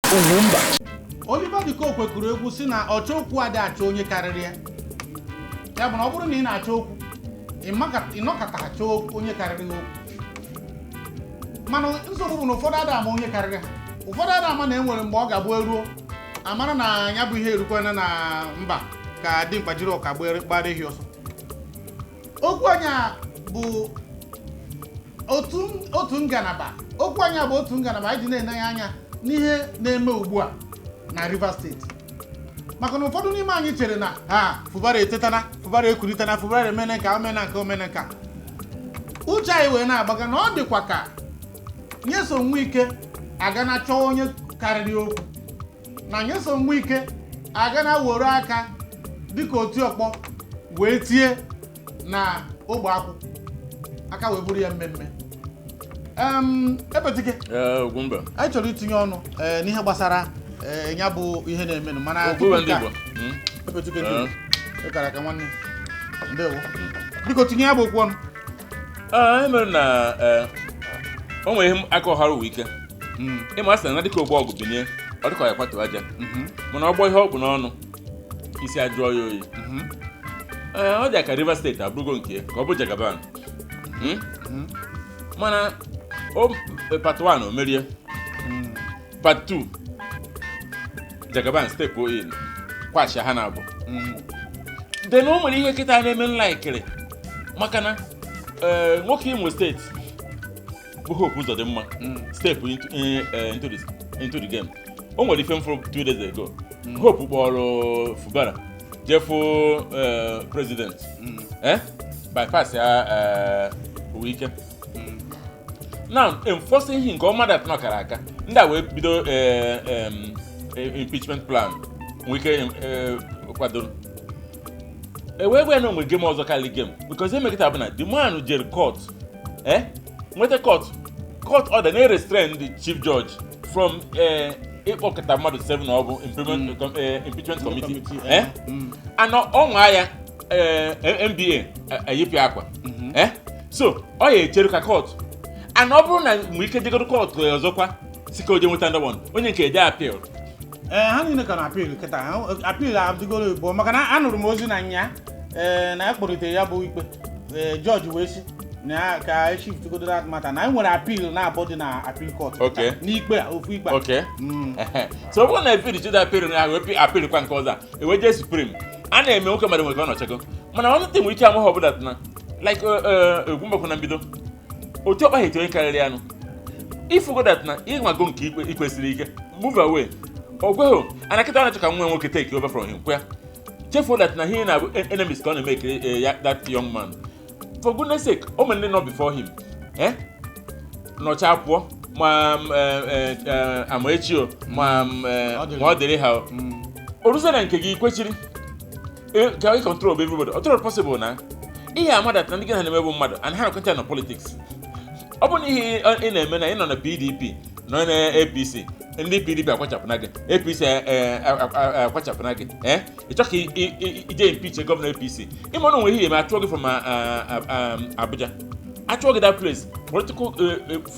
Ugwumba. Oliver De Coque kụrụ egwu si na ọchọ okwu adị achọ onye karịrị ya. Ya bụ na ọ bụrụ na ị na-achọ okwu, ịnọkọta achọ onye karịrị gị okwu. Mana nsogbu bụ na ụfọdụ ada ama onye karịrị ha. Ụfọdụ ada ama na e nwere mgbe ọ ga-abụ eruo amara na ya bụ ihe erukwana na mba ka dimkpa jiri ọka gbara ehi ọsọ. Okwu anya bụ otu ngalaba, okwu anya bụ otu ngalaba anyị ji na-enye anya n'ihe na-eme ugbu a na Rivers Steeti, maka na ụfọdụ n'ime anyị chere na ha Fubara etetana, Fubara ekulitana, Fubara emene nka, omena nke, omena nka. Uche anyị wee na-agbaga na ọ dịkwa ka Nyesom Wike aga na chọọ onye karịrị okwu, na Nyesom Wike aga na were aka dịka otu ọkpọ wee tie na ogbe akwụ aka wee bụrụ ya mmemme. Ebetike. Ee, Ugwumba. Anyị chọrọ itinye ọnụ n'ihe gbasara ya bụ ihe na-emenụ, mana tupu Ugwumba ndị nke a, Igbo. Ebetike ndị Igbo, ị kara aka nwanne, ndewo. Biko tinye ya bụ okwu ọnụ. Ee, e mere na o nwere ihe aka ọhara ụwa ike. Ịma asị na dịka ogbo ọgụ binye, ọ dịka ọ ya kwatu aja, mana ọ gbọ ihe ọ bụ n'ọnụ isi ajụọ ya oyi. Ee, ọ dị ka Rivers Steeti abụrụgo nke ya, ka ọ bụ Jagaban. Mana o part 1 o merie, part 2 Jagaban step in kwashia ha na-abụ. Then o nwere ihe kịta na-eme nlaikiri, maka na nwoke Imo Steeti bụ Hope Uzodimma step into the game. O nwere ife mfụrụ 2 days ago, Hope kpọrọ Fubara jefu president, bypass ya Wike now enforcing him nke ọma that na ọkara aka ndị a wee bido impeachment plan. Wike kwadoro e wee gwa ya na o nwere game ọzọ karịrị game, because emekịta bụ na the man jere court, nweta court order na-restrain the chief judge from ịkpọkọta mmadụ 7 ọ bụ impeachment committee. Committee. And ọ nwaa ya NBA eyipụ akwa, so ọ ya echere ka court, and ọ bụrụ na mgbe ike jegoro court ọzọkwa si ka o je nweta ndị one onye nke eje appeal. Ee, ha niile ka na appeal kịta. Appeal adịgoro bụ maka na anụrụ m ozi na nya na ekpọrịte ya bụ ikpe, jọji wee sị na ya ka e shift that matter, na e nwere appeal na-abụ dị na appeal court n'ikpe a, ofu ikpe a. So ọ bụrụ na efiri chida appeal na ahụ appeal kwa nke ọzọ a ewe jee supreme, a na-eme nwoke mmadụ nwere ka ọ nọchago. Mana ọnụ nwere ike amụghị ọbụla na like egwumbakwu na mbido otu ọkpa ha onye karịrị anụ ifugo that na ịnwago nke ikpe ikwesịrị ike move away. O kweghị ana kịta ọ na-achọ ka nwa nwoke take over from him kwa chefuo that na he na enemies ka ọ na-eme ya that young man. For goodness sake, o nwere ndị nọ before him, nọcha pụọ ma Amaechi o ma ma ọ dịrị ha o oruzie na nke gị kwechiri ka ị control everybody. Ọ tụrụ possible na ihe ama that na ndị gị na na-eme bụ mmadụ and ha nọkọta na politics. Ọ bụ na ihe ị na-eme na ị nọ na PDP, nọ na APC, ndị PDP akwachapụna gị, APC akwachapụna gị, ị chọ ka ije impeach gọvanọ APC, ịma na onwe ihe eme achụọ gị from Abuja, achụọ gị that place, political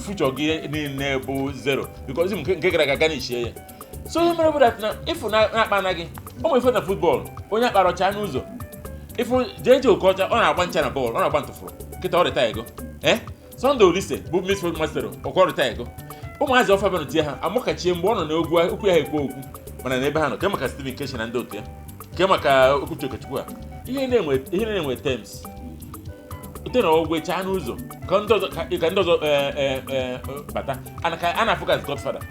future gị niile bụ zero, because nke gara aga ganishie ya. So ihe mere bụ that na ịfụ na-akpa anaghị o nwere ife na football, onye akpara ọcha n'ụzọ ịfụ Jay-Jay Okocha, ọ na-agba ncha na bọọlụ, ọ na-agba ntụfụrụ kịta ọ rịta ego. Sunday Olise bụ midfield master, ọkwa rịta ego. Ụmụazị ọfa bịara tie ha amụkachie mgbe ọ nọ n'egwu okwu ya ha ekwu okwu, mana n'ebe ha nọ ke maka Stephen Keshi na ndị otu ya, ke maka Okwuchi Okechukwu ha, ihe na-enwe terms ute na ọgwụ chaa n'ụzọ ka ndị ọzọ bata ka a na-afụ as godfather.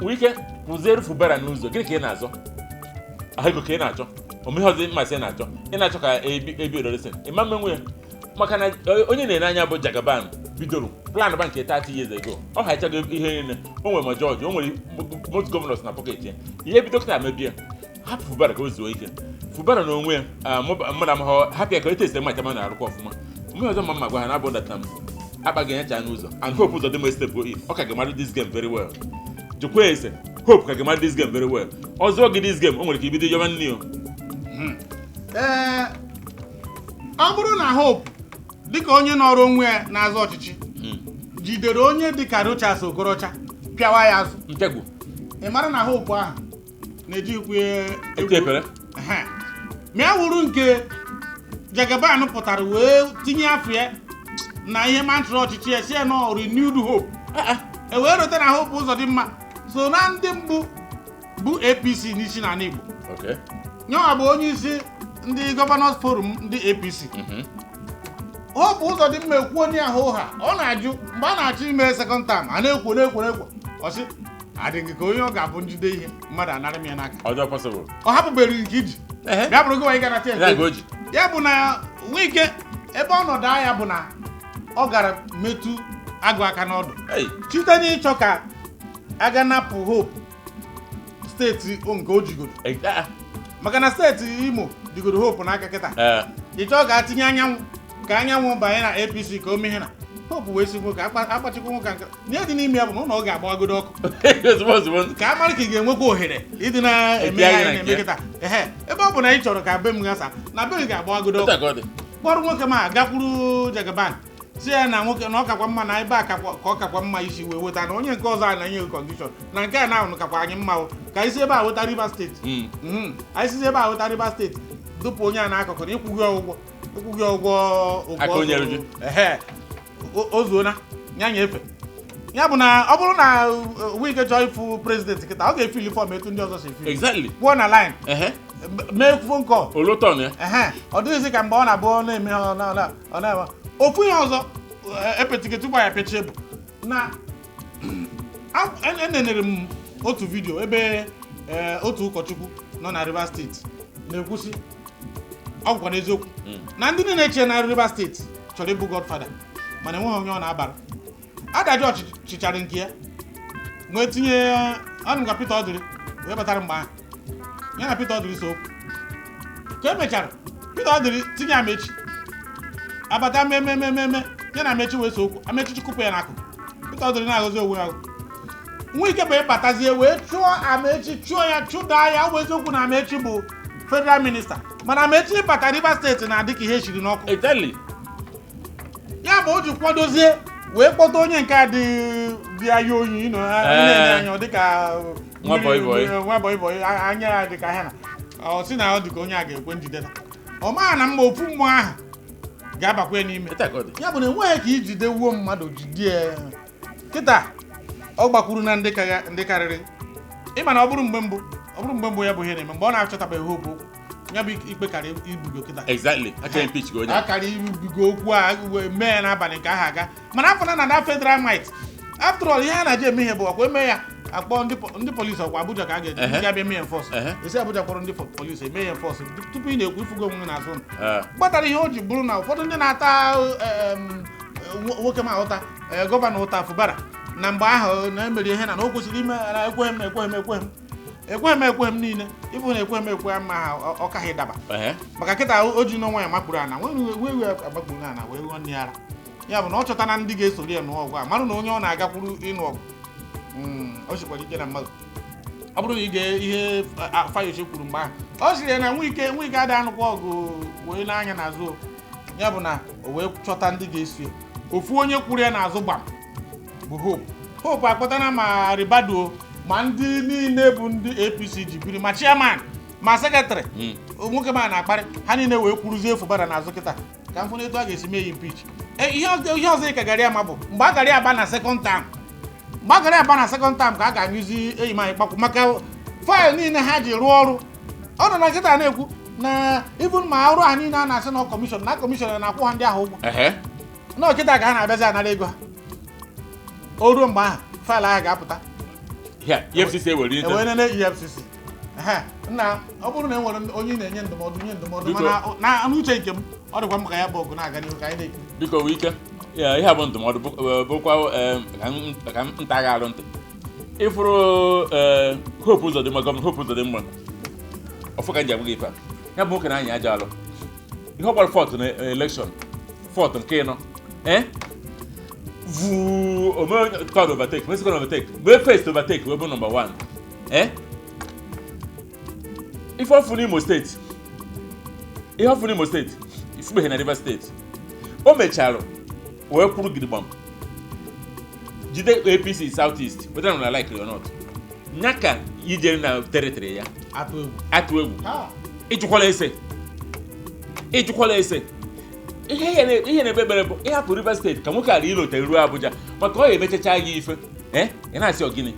Wike kwụziere Fubara n'ụzọ. Gịnị ka ị na-azọ? Ahụ ego ka ị na-achọ, ome ihe ọzọ mmasị ị na-achọ, ị na-achọ ka ebi odoresin ịma mmenwu ya, maka na onye na-ene anya bụ Jagaban bidoro plan ba nke 30 years ago. Ọ hachago ihe niile o nwere, ma George o nwere most governors na pocket ya. Ihe bido kịta mebie, hapụ Fubara ka o zuo ike. Fubara na onwe ya mmadụ amaghọ, hapụ ya ka o test macha ma na-arụkwa ọfụma. Mgbe ọzọ ma gwa ha na abụ data m akpaghị nyecha n'ụzọ, and Hope Uzodimma step in, ọ ka ga-mara this game very well. Jụkwa ese, Hope ka ga-mara this game very well. Ọzọ gị this game o nwere ka ibido yọba nne o. Ee, ọ bụrụ na Hope dịka onye nọrọ onwe ya na-azọ ọchịchị jidere onye dịka Rochas Okorocha pịawa ya azụ mpịagbu. Ị mara na Hope ahụ na-ejikwa Ete epere. Ehe. Ma ya wuru nke Jagaban pụtara wee tinye afọ ya na ihe mantra ọchịchị ya, si ya nọ renewed hope, e wee rute na Hope Ụzọdịmma so na ndị mbụ bụ APC n'isi n'ala Igbo. Nyawa bụ onye isi ndị Governors Forum ndị APC. Hope Ụzọdịmma ekwu onye ahụ ha ọ na-ajụ mgbe a na-achọ ime second term, a na-ekwo na-ekwo na-ekwo, ọ sị adịghị ka onye ọ ga-abụ njide ihe mmadụ anara m ya n'aka. Ọjọọ possible. Ọ hapụbeghị nke iji bịa bụrụ gị nwa ị gara Ya tia ka o ji. Ya bụ na Wike, ebe ọnọdụ agha bụ na ọ gara metụ agụ aka n'ọdụ Hey. site n'ịchọ ka aga napụ Hope steeti nke o jigodo, maka na steeti Imo jigodo Hope n'aka kịta. Ịchọ ka atinye Anyanwụ, ka Anyanwụ banye na APC ka o meghe na Hope wee si nwoke akpachikwa nwoke nke na ihe dị n'ime ya bụ na ụlọ ọ ga-agbagodo ọkụ Ozugbo ozugbo. ka a mara ka ị ga-enwekwa ohere ịdị na-eme Eti anyị ihe na anyị nke na-eme ya. kịta. Ehe, ebe ọ bụ na ị chọrọ ka be m ghasa na be gị ga-agbagodo Otu ọkụ, a ka ọ dị. kpọrọ nwoke ma gakwuru Jagaban, si ya na nwoke na ọ kakwa mma na ebe a kakwa ka ọ kakwa mma isi wee weta na onye nke ọzọ a na-enye gị condition na nke a na-ahụ kakwa anyị mma o, ka isi ebe a weta Rivers Steeti. Anyị sizi ebe a weta Rivers Steeti, dụpụ onye a n'akụkụ na ịkwụghị ụgwọ, ịkwụghị ụgwọ ụgwọ. Aka onye ruru. Ehe, o zuona ya nyefe ya. Bụ na ọ bụrụ na Wike chọọ ịfụ president kịta, ọ ga-efili form etu ndị ọzọ si efili, kwụọ na line, mee phone call. Oloton ya. Ehe, ọ dịghịzị ka mgbe ọ na-abụ ọ na-eme ọ na-eme ofu ihe ọzọ. Epetiketi tupu ya pechie bụ na enenere m otu video ebe otu ụkọchukwu nọ na Rivers Steeti na-ekwusi, ọ bụkwa n'eziokwu, na ndị niile eche na Rivers Steeti chọrọ ịbụ godfather, mana enweghị onye ọ na-abara. Adajọ chịchara nke ya wee tinye ọnụ ka Peter Odili wee batara. Mgbe ahụ ya na Peter Odili so okwu ka e mechara, Peter Odili tinye Amechi abata mmemmemmemme, ya na Amechi wee so okwu, Amechi chụkwupụ ya n'akụkụ. Peter Odili na-agọzi onwe ya. Wike bụ ịbatazie wee chụọ Amechi, chụọ ya, chụdaa ya. Ọ bụ eziokwu na Amechi bụ federal minister, mana Amechi bata Rivers Steeti na-adị ka ihe eshiri n'ọkụ. Ya bụ o ji kwadozie wee kpọta onye nke a dị anya oyi nọ na-enye anya, ọ dịka Nwa bọyị bọyị. Nwa bọyị bọyị, anya ya dị ka ha na ọ sị na ọ dị ka onye a ga-ekwe njide ọ maa na mma ofu mmụọ ahụ ga-abakwa ya n'ime. Otu a ka ọ dị. Ya bụ na enweghị ka ijide wuo mmadụ jide ya kịta, ọ gbakwuru na ndị ndị karịrị ịma na ọ bụrụ mgbe mbụ, ọ bụrụ mgbe mbụ ya bụ ihe na-eme mgbe ọ na-achọtabeghị Hope okwu, ya bụ ikpe karị ibugo kịta. Exactly. Achọghị impeach gị onye a. Akara ibigo okwu a wee mee ya n'abalị nke ahụ aga, mana afọ na na federal might, after all, ihe a na-eji eme ihe bụ ọkwa eme ya, akpọ ndị polisi, ọkwa Abuja ka a ga-eji ndị ga-abịa eme ya enforce. Esi Abuja kpọrọ ndị polisi eme ya enforce tupu ị na-ekwu ifugo onwe gị n'azụ ụlọ. Gbatara ihe o ji bụrụ na ụfọdụ ndị na-ata nwoke ma ụta, gọvanọ ụta Fubara na mgbe ahụ na-emeri ihe na o kwesịrị ime na ekweghị m, ekweghị m, ekweghị m, ekweghị m, ekweghị m niile ịbụ na ekweghị m ekwe ma ha ọ kaghị daba, maka kịta o ji n'onwe ya makpuru ana wee wee amakpuru ana wee ghọọ nne ara. Ya bụ na ọ chọta na ndị ga-esori ya nụọ ọgụ a, marụ na onye ọ na-agakwuru ịnụ ọgụ, o sikwara ike na mmadụ. Ọ bụrụ na ị ga ihe Fayose kwuru mgbe ahụ, ọ sịrị ya na Nwike adịghị anụkwa ọgụ wee n'anya n'azụ o. Ya bụ na o wee chọta ndị ga-eso ya. Ofu onye kwuru ya n'azụ gbam bụ Hope. Hope akpọtana ma Ribadu ma ndị niile bụ ndị APC ji biri, ma chairman ma secretary, nwoke ma na-akparị ha niile wee kwuruzie Fubara n'azụ kịta ka m fụ n'etu a ga-esi mee ya impeach. Ihe ọzọ ị ka gara ya ma bụ mgbe a gara ya aba na second term, mgbe a gara aba na second term ka a ga-anyụzi enyi m anyị kpakwu, maka faịlụ niile ha ji rụọ ọrụ. Ọ nọ na nkịta na-ekwu na even ma ọrụ ha niile a na-asị na commission na commission na-akwụ ha ndị ahụ ụgwọ na ọkịta ka ha na-abịazi anara ego ha. O ruo mgbe ahụ, faịlụ ahụ ga-apụta. Ya, EFCC ewere ite. Ewee nene EFCC. Ehe, nna, ọ bụrụ na e nwere onye ị na-enye ndụmọdụ, nye ndụmọdụ. Biko. Mana na n'uche nke m, ọ dịkwa m ka ya bụ ọgụ na-aga n'ihu ka anyị na-ekiri. Biko Wike, ya, ihe a bụ ndụmọdụ bụkwa ka m nta gị arụ ntị ịfụrụ Hope Uzodimma, gọvanọ Hope Uzodimma, ọfụ ka m ji agwa gị ife a. Ya bụ nwoke na-anya aja alụ ihe ọ gbara fourth na election, fourth nke ịnọ, vuu ome third overtake, mee second overtake, mee first overtake, wee bụ number one. Ife ọfụ n'Imo Steeti, ihe ọfụ n'Imo Steeti ifugbeghị na Rivers Steeti. O mechara wee kwuru gidigbam jide APC South East, whether una like it or not. Nya ka ijere na territory ya. Atụ egwu. Atụ egwu. Ha. Ịjụkwala ese, ịjụkwala ese ihe ihe na-ekpe ekpere bụ ịhapụ Rivers State ka nwoke ghara ilote ruo Abuja, maka ọ ya emechacha gị ife. Ee, ị na-asị ọ gịnị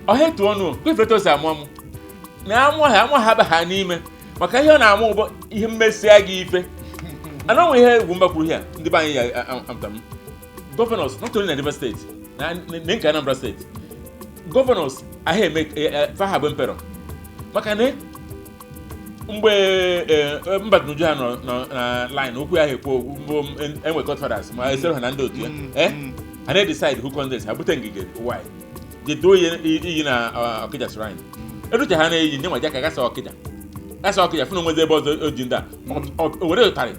ọha etu ọnụ kwefere osi amụ amụ na amụ ha amụ ha ba n'ime, maka ihe ọ na-amụ bụ ihe mmesịa gị ife. Ana onwe ihe egwu mgbakwuru ihe a ndị be anyị ya amụta m. Governors, not only na Rivers State, na nke Anambra State governors ahụ eme faha bụ emperor, maka na mgbe Mbadinuju ha nọ na line okwu ahụ ekwu okwu mbụ, enwe godfathers ma esoro ha na ndị otu ya. Ha na-decide who contest, ha bute Ngige, why jetuo iyi na Ọkịja shrine eruche ha na-eyi nye nwaja ka gasa Ọkịja, gasa Ọkịja fụ na onwezi ebe ọzọ o ji ndị a o were ụtarị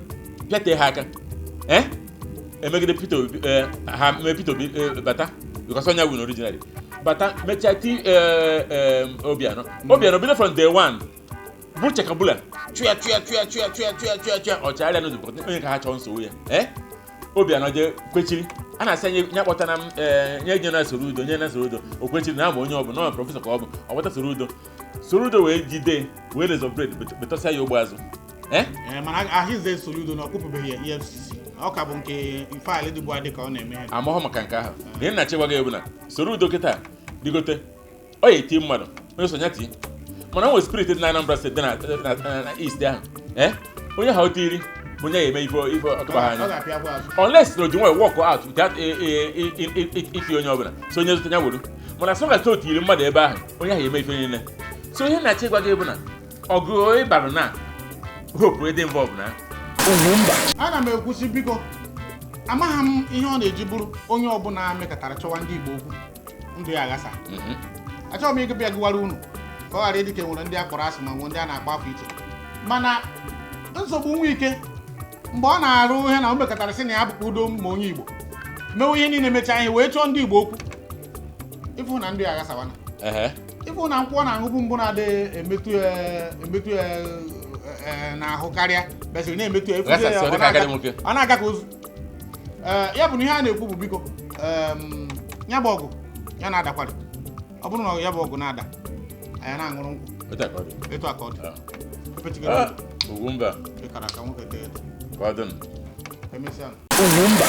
pịatee ha aka. Emegide Peter Obi, ha mee Peter Obi bata because onye win originally bata mechaa ti Obianọ. Obianọ bido from day one bụ chekabula chụya chụya chụya chụya chụya chụya chụya chụya ọchagharịa n'ụzọ onye ka ha chọọ nsogbu ya. Obianọ jee kwechiri a na-asị nye nye kpọtara m nye nye na Soludo, nye na Soludo o kwechiri na ama onye ọ bụ na ọ professor ka ọ bụ ọ gbata Soludo. Soludo wee jide wee razor blade betọsịa ya ogbe azụ. Ee, mana ahịze Soludo na ọkpụpụbeghị ya EFCC, ọ ka bụ nke file dịbụ adị ka ọ na-eme ya. Amahọ maka nke ahụ na ị na-achịgwa gị bụ na Soludo kịta digote ọ ya eti mmadụ onye so ya tie, mana o nwere spirit dị na Anambra State dị na East ahụ. Onye ha otiri bụ onye ya eme ife ife ọkụba ha ọ anya ga-apịakwa azụ. Unless na o ji nwayọ work out without iti onye ọbụla so onye zụta ya were, mana as long as o tiri mmadụ ebe ahụ, onye ahụ eme ife niile. So ihe na-achọ ịgwa gị bụ na ọgụ ịbarụ na hope dị involve na Ana m ekwusi, biko, amaghị m ihe ọ na-eji bụrụ onye ọbụla mekọtara chọwa ndị Igbo okwu ndụ ya aghasa. Achọghị m ịgụbịa gụwara unu ka ọ ghara ịdị ka enwere ndị a kpọrọ asị ma nwee ndị a na-akpọ afọ iche, mana nsogbu nwa ike mgbe ọ na-arụ ihe na o mekọtara sị na ya bụkwa udo ma onye Igbo mewe ihe niile, mechaa ihe wee chọọ ndị Igbo okwu, ịfụ na ndụ ya aghasawana. Ịfụ na nkwụ ọ na-aṅụbụ mbụ na-adịghị emetụ ya emetụ ya n'ahụ karịa besịrị na-emetụ ya, efuzie ya, Ghasasị, ọ ọ dị ka agadi na-aga- nwoke. Ọ na-aga ka ozu. Ee, ya bụ na ihe a na-ekwu bụ, biko, ya bụ ọgụ ya na-adakwara, ọ bụrụ na ya bụ ọgụ na-ada, anyị na-aṅụrụ nkwụ. Otu a ka ọ dị. Etu a ka ọ dị. Epetigoro. Ah, Ugwumba. Ịkara aka nwoke tee eto. Ka ọ dị nụ. Emesịa. Ugwumba.